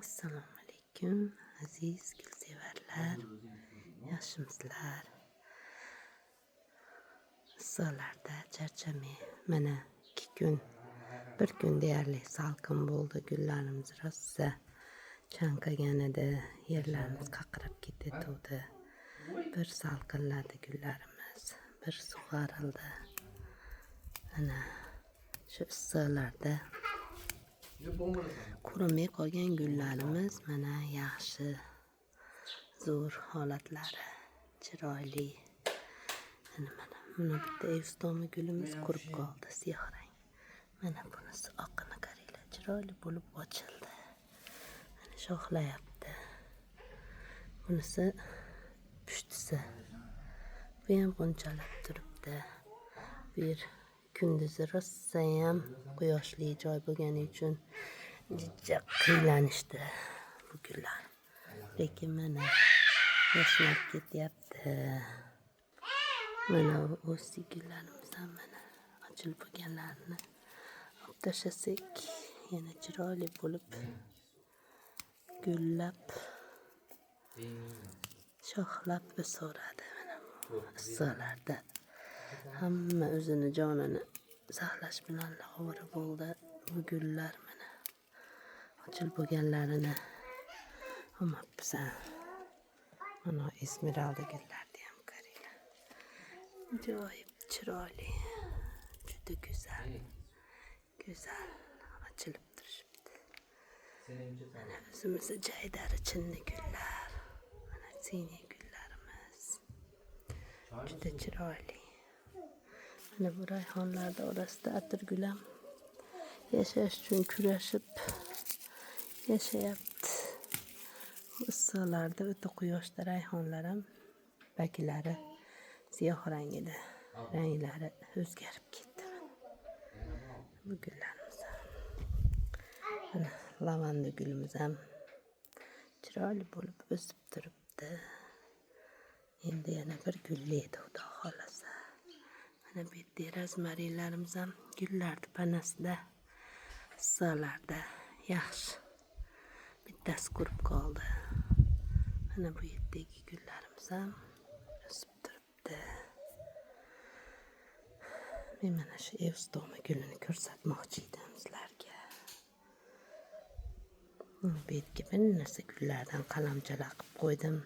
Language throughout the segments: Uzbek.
Assalomu alaykum, aziz gulsevarlar, yaxshimisizlar? Issiqlarda charchamang. Mana 2 kun, bir kun deyarli salqin bo'ldi. Gullarimiz rosa chanqagan edi, yerlarimiz qaqrab ketayotgandi. Bir salqinladi gullarimiz, bir sug'arildi. Ana shu issiqlarda qurimay qolgan gullarimiz mana yaxshi, zo'r holatlari, chiroyli. Mana mana buni bitta eustoma gulimiz qurib qoldi, siyoh rang. Mana bunisi oqini qaranglar, chiroyli bo'lib ochildi. Mana shoxlayapti. Bunisi pushtisi. Bu ham g'unchalab turibdi. Bu yer kunduzi rosayam quyoshli joy bo'lgani uchun jijja qiylanishdi bu gullar. Lekin mana yashnab ketyapti. Mana o'si gullarimiz ham mana ochilib bo'lganlarini olib tashlasak, yana chiroyli bo'lib gullab, shoxlab o'saveradi. Mana bu issiqlarda hamma o'zini jonini saqlash bilan ovora bo'ldi. Bu gullar mana ochilib bo'lganlarini olmabmiz. Mana esmeralda gullarni ham qaranglar. Ajoyib chiroyli, juda go'zal, go'zal ochilib turishibdi. Mana o'zimizni jaydari chinni gullar, mana siniy gullarimiz juda chiroyli. Mana bu rayhonlarni orasida atirgul ham yashash uchun kurashib yashayapti. Bu issiqlarda, o'ta quyoshda rayhonlar ham barglari siyoh rangida, ranglari o'zgarib ketdi. Bu gullarimiz ham. Mana lavanda gulimiz ham chiroyli bo'lib o'sib turibdi. Endi yana bir gullaydi, Xudo xohlasa. Mana bu yerda rozmarinlarimiz ham gullarni panasida, issiqlarda yaxshi. Bittasi qurib qoldi. Mana bu yerdagi gullarimiz ham o'sib turibdi. Men mana shu eustoma gulini ko'rsatmoqchi edim sizlarga. Bu yerga bir narsa gullardan qalamchalar qilib qo'ydim.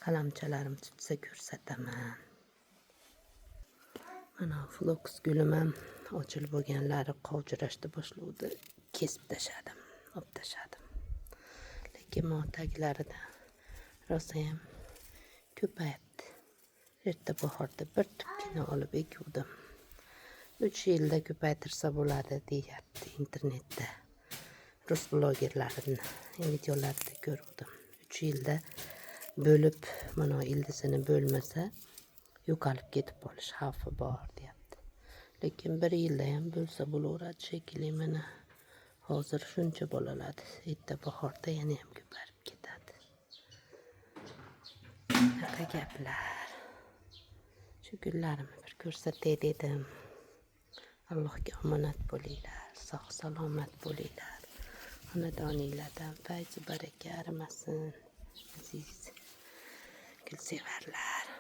Qalamchalarim tutsa ko'rsataman. Mana floks gulim ham ochilib bo'lganlari qovjirashni boshlovdi. Kesib tashladim, olib tashladim. Lekin mana taglarida rosayam ko'payibdi. Erta bahorda bir tupgina olib ekuvdim. 3 yilda ko'paytirsa bo'ladi deyapti internetda. Rus blogerlarini videolarida ko'rdim. 3 yilda bo'lib, mana ildizini bo'lmasa yo'qolib ketib qolish xavfi bor deyapti. Lekin 1 yilda ham bo'lsa bo'laveradi shekilli. Mana hozir shuncha bo'laladi. Erta bahorda yana ham ko'payib ketadi. Bunaqa gaplar. Shu gullarimni bir ko'rsatay dedim. Allohga omonat bo'linglar, sog' salomat bo'linglar. Xonadoninglardan fayzu baraka arimasin, aziz gulsevarlar.